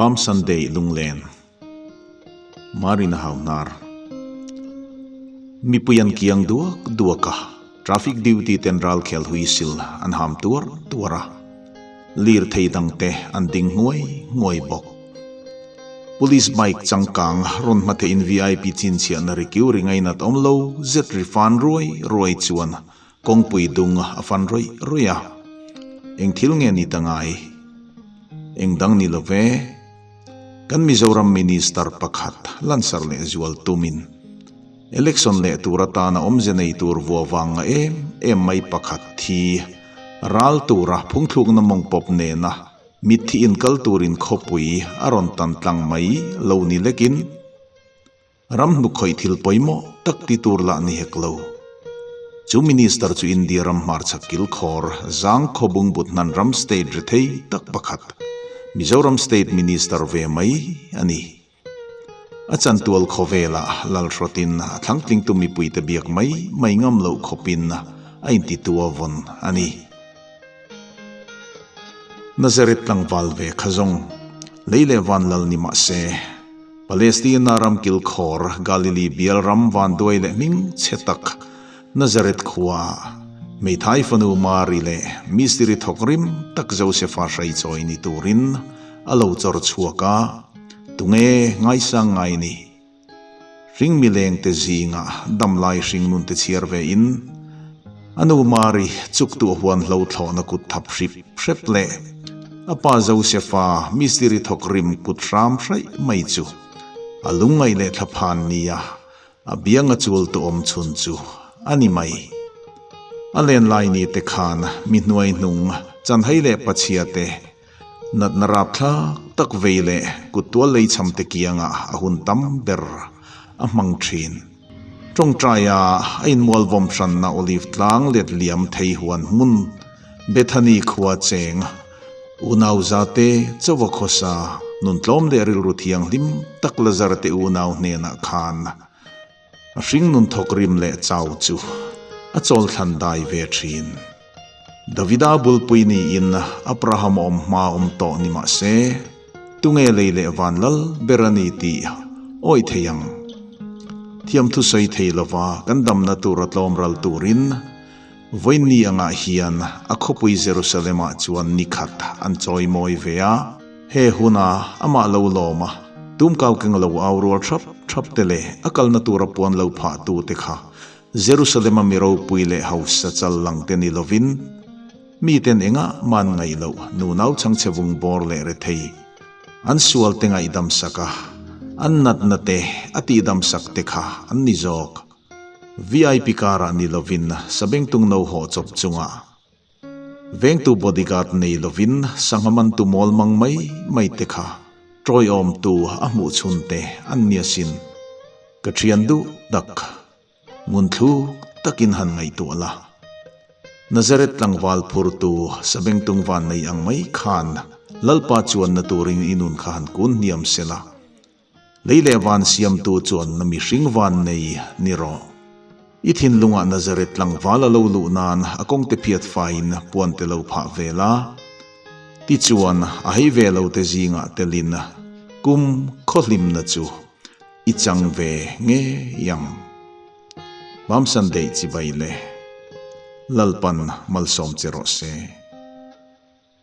Palm Sunday lunglen Marina Hauhnar Mipui an kiang duak duak a, traffic duty ten ralkhel huisil an ham tuar tuar a, lirthei dangte an ding nguai nguai bawk. Police bike changkang rawn hma theihin VIP chinchhiahna ri kiu ri ngainat awm lo zet ri fan ruai ruai chuan kawngpui dung a fan rawih rawih a. Eng thil nge ni ta ngai? Eng dang ni lo ve. Kan Mizoram Minister pakhat lansar leh zual tumin Election leh tur atana awmze nei tur vua vang nga em em mai pakhat thi ral tura phungthlukna mawngpawp nena Mitthi inkal turin khawpui a rawn tan tlang mai lo ni lekin ram hnukkhawih thil pawimawh tak ti tur lah ni hek lo. Chu Minister chu India ram hmarchhak kilkhawr zang khawbung but hnan ram state rethei tak pakhat Mizoram State Minister ve mai a ni. A chantual khawvelah Lalhrawtin a thlangtlingtu mipuite biak mai mai ngam loh khawpin a intitua vawn a ni. Nazareth tlangval ve kha zawng lei leh van lal ni mah se, Palestina ram kilkhawr Galilee bial ram vanduai leh hming chhe tak Nazareth khuaah hmeithai fanu Mari leh mistiri thawk rim tak Josefa hreichawi ni turin a lo chawr chhuak a, tunge ngaisang ngai ni? Hring mileng te zinga damlai hringnun te chhiar ve in, a nu Mari chuk tuah huan hlo thlawhna kut thap hrip hrep leh a pa Josefa mistiri thawk rim kut hram hraih mai chu a lungngaih leh thlaphan nia A biang a chul tu awm chhun chu a ni mai. A len lai ni te khan mi hnuai hnung chanhai leh pachhia te natna rapthlak tak vei leh kut tual lei cham te kiangah a hun tam ber a hmang thin. Tawngtaia a inmual vawm hranna Olive tlang let liam thei huan hmun Bethany khua cheng unau zate chawa khawsa nun tlawm leh rilru thianghlim tak Lazar te unau hnenah khan a hring nun thawk rim leh chau chu a chawl thlan dai ve thin. Davida bulpui niin Abraham awm hma awm tawh ni mah se, tunge lei leh van lal ber a ni tih awih thei ang. Thiamthu sawi thei lova kan damna tur a tlawm ral turin Vawiinni angah hian a khawpui Jerusalem-ah chuan ni khat an chawimawi ve a. He huna amah lo lawm a, tumkau keng lo au rual thap thap te leh a kalna tura puan lo phah tu te kha Jerusalem-a mi ropui leh hausa chal lang te ni lovin, miten engah man ngaih loh nunau chhangchhe vung bawr leh rethei an sual te ngaihdamsak a, an natna te a tihdamsak te kha an ni zawk. VIP karah ni lovin sabengtung no haw chawp chunga vengtu bodyguard nei lovin sangha mantu mawl mang mai mai te kha tawiawmtu a hmuh chhun te an ni asin. Ka thian duh tak, ngun thluk takin han ngaihtuah la. Nazareth tlangval phurtu sabengtung van nei ang mai khan Lalpa chuanna turin i nun kha han kun hniam sela. Lei leh van siamtu chuan na mihring van nei ni rawh. I thinlungah Nazareth tlangval a lo luh nan a kawngte phiat faiin puan te lo phah ve la. Tichuan a hei ve lo te zingah telin kum khawhlimna chu i chang ve ngei ang. Palm Sunday chibai le Lalpan malsawm che rawh se.